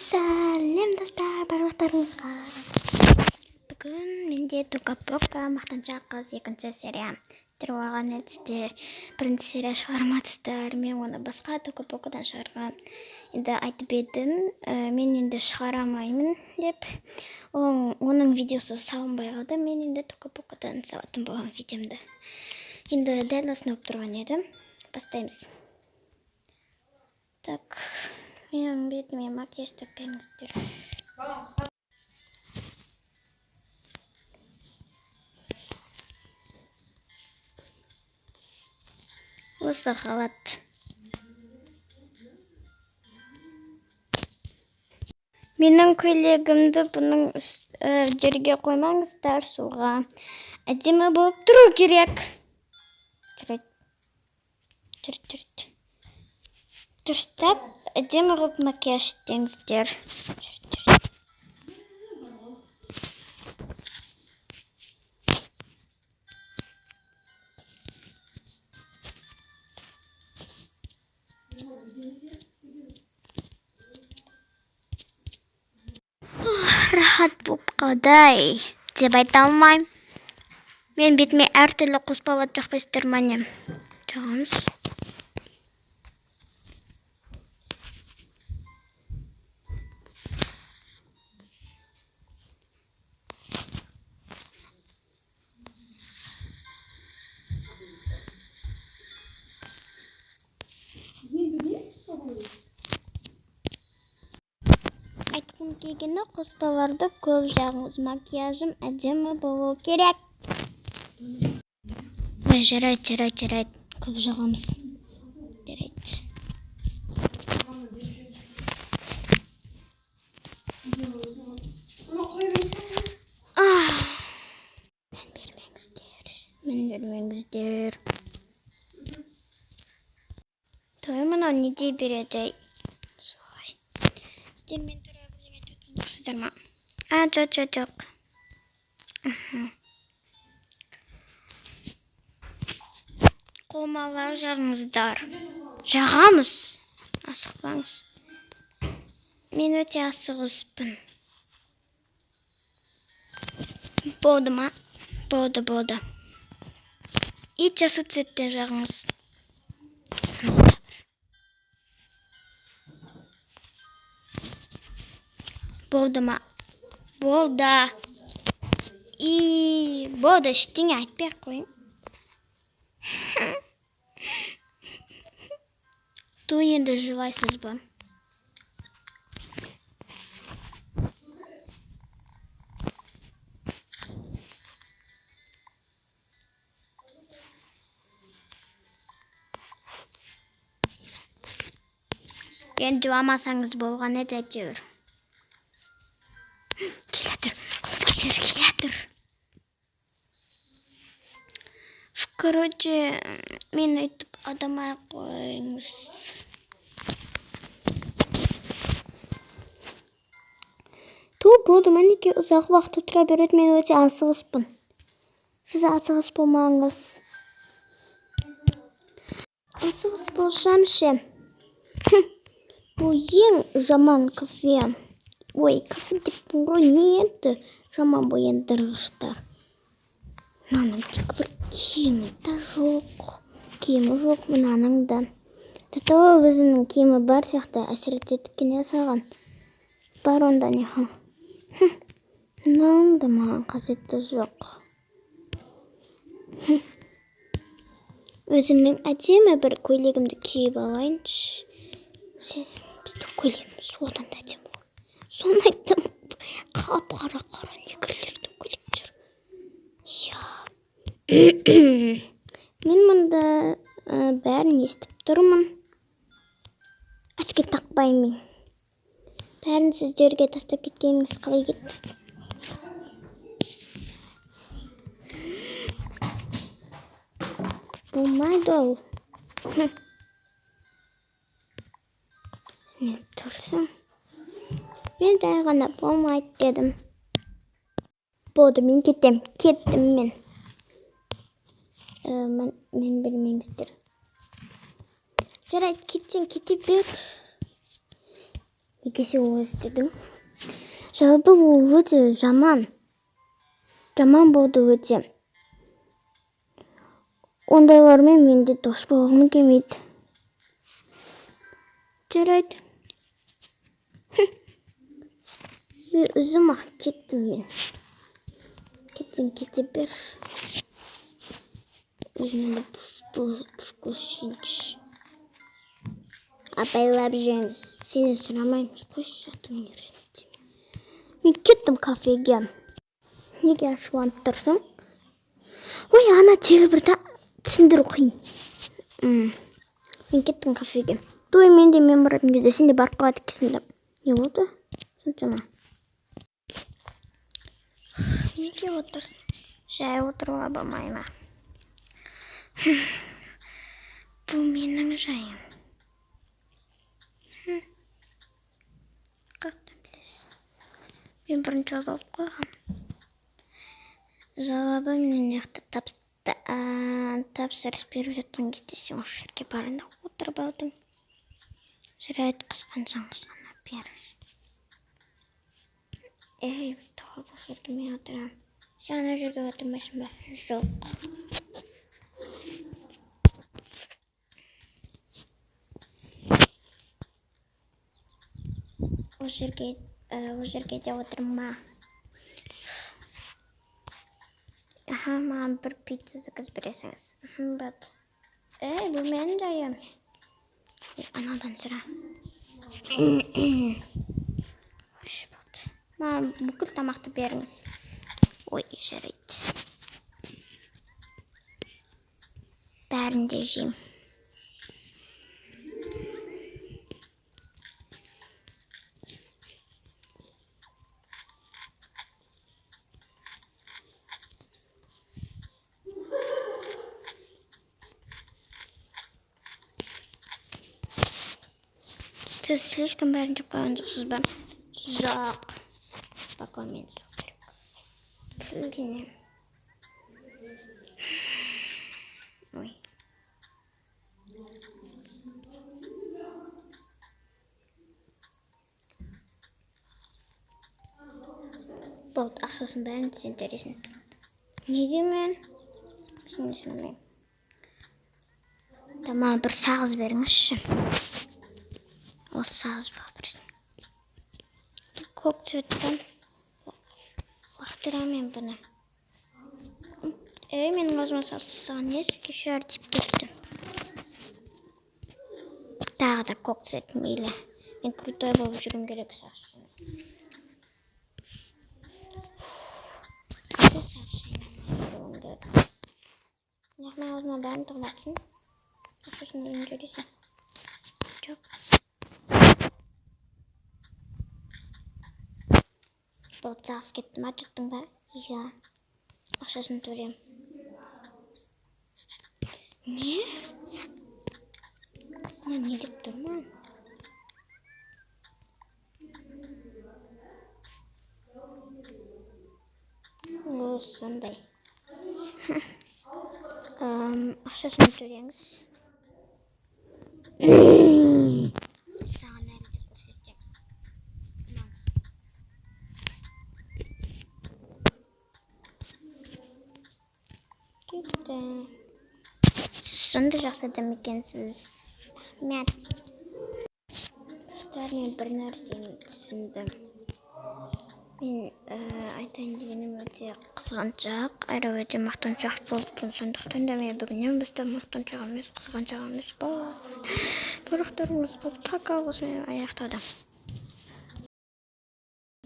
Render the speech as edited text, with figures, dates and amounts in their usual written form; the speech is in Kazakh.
Сәлем, достар, барлықтарыңызға! Бүгін менде Тока Бока мақтаншақ қыз екінші серия. Сіздер ойлаған едіңіздер, бірінші серия шығармадыңыздар. Мен оны басқа Тока Бокадан шығарған. Енді айтып едім, мен енді шығара алмаймын деп. Оның видеосы салынбай қалды. Мен енді Тока Бокадан салатын болғам видеомды. Енді дәл осыны болып тұрған еді. Бастаймыз. Так, менің бетіме макияж беріңіздер. Осы халат. Менің көйлегімді бұның жерге қоймаңыздар, суға. Әдемі болып тұру керек. Жарайды. Жарайды, жарайды. Дұрыстап, әдемі қылып макияж істеңіздер. Жарайды, жарайды. Рахат болып қалды деп айта алмаймын. Мен бетіме әртүрлі қоспалар жақпайсыздар ма, не? Жағамыз. Айтқым келгені, қоспаларды көп жағыңыз. Макияжым әдемі болу керек. Ой, жарайды, жарайды, жарайды. Көп жағамыз. Жарайды. Ах. Мән бермеңіздер. Мән бермеңіздер. Той, мынау не дей береді? Солай. Сіздер мен туралы бірдеңе айтып жатқан жоқсыздар ма? А, жоқ, жоқ, жоқ. Қолмалар жағыңыздар. Жағамыз. Асықпаңыз. Мен өте асығыспын. Болды ма? Болды, болды. И жасыл цветтен жағыңыз. Болды ма? Болды. И болды, ештеңе айтпай ақ қояйын. Ту, енді жылайсыз ба? Енді жыламасаңыз болған еді әйтеуір. Келе жатыр. Қылмыскерлер келе жатыр. Короче, мен өйтіп адамай ақ қойыңыз. Ту, болды ма? Неге ұзақ уақыт отыра береді? Мен өте асығыспын. Сіз асығыс болмаңыз. Асығыс болсам ше? Бұл ең жаман кафе. Ой, кафе деппін ғой, не енді жаман бояндырғыштар. Мынаның тек бір киімі де жоқ. Киімі жоқ мынаның да. Зато өзінің киімі бар сияқты, әсер еткен саған. Бар онда не? Мынаның да маған қажеті жоқ. Өзімнің әдемі бір көйлегімді киіп алайыншы. Біздің көйлегіміз одан да әдемі ғой. Соны айттым. Қап-қара қара негрлердің көйлектері. Я. Мен мұнда бәрін естіп тұрмын. Очки тақпаймын мен. Бәрін сіз жерге тастап кеткеніңіз қалай кетті? Болмайды ол. Сен тұрсың. Мен жай ғана болмайды дедім. Болды, мен кетем. Кеттім мен. Мен бермеңіздер. Жарайды, кетсең кете бер. Неге сен олай істедің? Жалпы ол өте жаман. Жаман болды өте. Ондайлармен мен де дос болғым келмейді. Жарайды. Мен өзім-ақ кеттім мен. Кетсең кете бер. Өзіме вкусинш. Абайлап жеңіз. Сені сұрамаймын. Қойшы жатың. Мен кеттім кафеге. Неге ашуланып тұрсың? Ой, ана тегі бір түсіндіру қиын. Мен кеттім кафеге. Той мен де мен баратын кезде сен де барып қалады екенсің деп. Не болды? Соншама. Неге отырсың? Жай отыруға болмай ма? Бұл менің жайым. Қаяқтан білесің? Мен бұрын жауап алып қойғам. Жауабы мен мына тапсырыс беріп жатқан кезде сен осы жерге барыңда отырып алдың. Жарайды, қызғансаң қызғана бер. Ей, тағы бұл жерге мен отырамын. Сен ана жерге отырмайсың ба? Жоқ. Ол жерге де отырма. Аха, маған бір пицца заказ бересіңіз. Болады. Ей, бұл менің жайым. Анадан сұра. Қош болды. Маған бүкіл тамақты беріңіз. Ой, жарайды. Бәрін де жеймін. Сіз слишком бәрін жеп қойған жоқсыз ба? Жоқ. Бокалмен су керек. Кішкене. Ой. Болды, ақшасын бәрін сен төлейсің. Неге мен? Сен сұрамаймын. Маған бір сағыз беріңізші. Осы сағыз бола берсін. Көк цветтен лақтырамын мен бұны. Ей, менің аузыма салып тастаған несі кеше тиіп кетті. Тағы да көк цвет мейлі. Мен крутой болып жүруім керек сағыз. Мен аузыма бәрін тығып жатсың. Ақшасын өзің төлейсің. Жоқ. Болды, сағыз кетті ма, жұттың ба? Иә. Ақшасын төлем. Не? Мына не деп тұр ма? О, сондай. Ақшасын төлеңіз. Саған әлі де көрсетемін. Мынаңыз. Кетті. Сіз сондай жақсы адам екенсіз. Рахмет. Достар, мен бір нәрсені түсіндім. Мен айтайын дегенім өте қызғаншақ, әрі өте мақтаншақ болыппын. Сондықтан да мен бүгіннен бастап мақтаншақ емес, қызғаншақ емес боламын. Барлықтарыңызға пока, осымен аяқтадым.